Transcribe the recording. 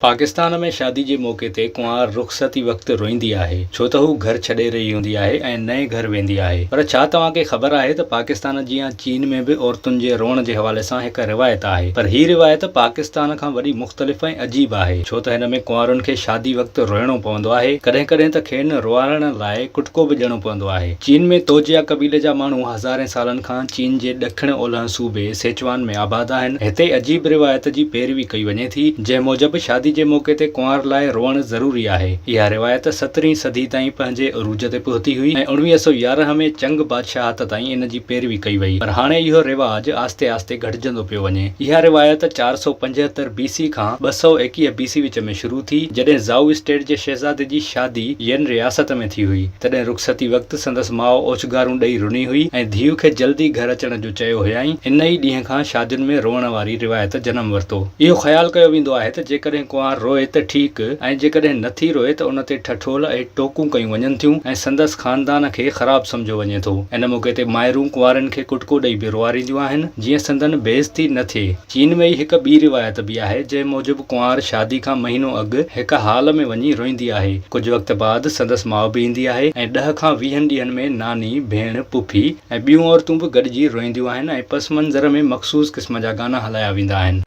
پاڪستان ۾ شادي جي موقعي تي ڪنوار رخصتي وقت روئيندي آهي، ڇو ته هو گهر ڇڏي رهي هوندي آهي ۽ نئين گهر ويندي آهي. پر ڇا توهان کي خبر آهي ته پاڪستان جيان چين ۾ به عورتن جي روئڻ جي حوالي سان هڪ روايت آهي. پر هي روايت پاڪستان کان وڏي مختلف ۽ عجيب آهي، ڇو ته هن ۾ ڪنوارن کي شادي وقت روئڻو پوندو آهي، ڪڏهن ڪڏهن ته کين روئارڻ لاء ڪٽڪو به ڏيڻو پوندو آهي. چين ۾ توجيا قبيلي جا ماڻهو هزارين سالن کان چين جي ڏکڻ اولهه صوبي سيچوان ۾ آباد آهن. هتي عجيب روايت جي پيروي ڪئي وڃي ٿي، جنهن موجب شادي جي موقعي تي ڪنوار لاء روئڻ ضروري آهي. اها روايت سترهين صدي تائين پنهنجي عروج تي پهتي هئي ۽ 1911 ۾ چنگ بادشاهت تائين ان جي پيروي ڪئي وئي، پر هاڻي اهو رواج آهستي آهستي گهٽجندو پيو وڃي. اها روايت 475 بي سي کان 221 بي سي وچ ۾ شروع ٿي، جڏهن زائو اسٽيٽ جي شهزادي جي شادي ين رياست ۾ ٿي هئي، تڏهن رخصتي وقت سندس ماء اوڇگارون ڏئي رني هئي ۽ ڌيء کي جلدي گهر اچڻ جو چيو هيائين. ان ئي ڏينهن کان شادين ۾ روئڻ واري روايت جنم ورتو. اهو خيال ڪيو ويندو آهي ته جيڪڏهن ڪنوار روئي ته ٺيڪ ۽ جيڪڏهن نٿي روئي ته ان تي ٺٺول ۽ ٽوڪون ڪيون وڃن ٿيون ۽ سندس خاندان کي خراب سمجهيو وڃي ٿو. ان موقعي تي مائرون ڪنوارين کي ڪٽڪو ڏئي به روئارينديون آهن، جيئن سندن بيعزتي نه ٿئي. چين ۾ ئي هڪ ٻي روايت به آهي، جنهن موجب ڪنوار شادي کان مهينو اڳ هڪ هال ۾ وڃي روئيندي آهي. ڪجهه وقت بعد سندس ماء به ايندي آهي ۽ ڏهه کان ويهن ڏينهن ۾ ناني، ڀيڻ، پڦي، ۽ ٻيون عورتون به گڏجي روئينديون آهن ۽ پس منظر ۾ مخصوص قسم جا گانا هلايا ويندا آهن.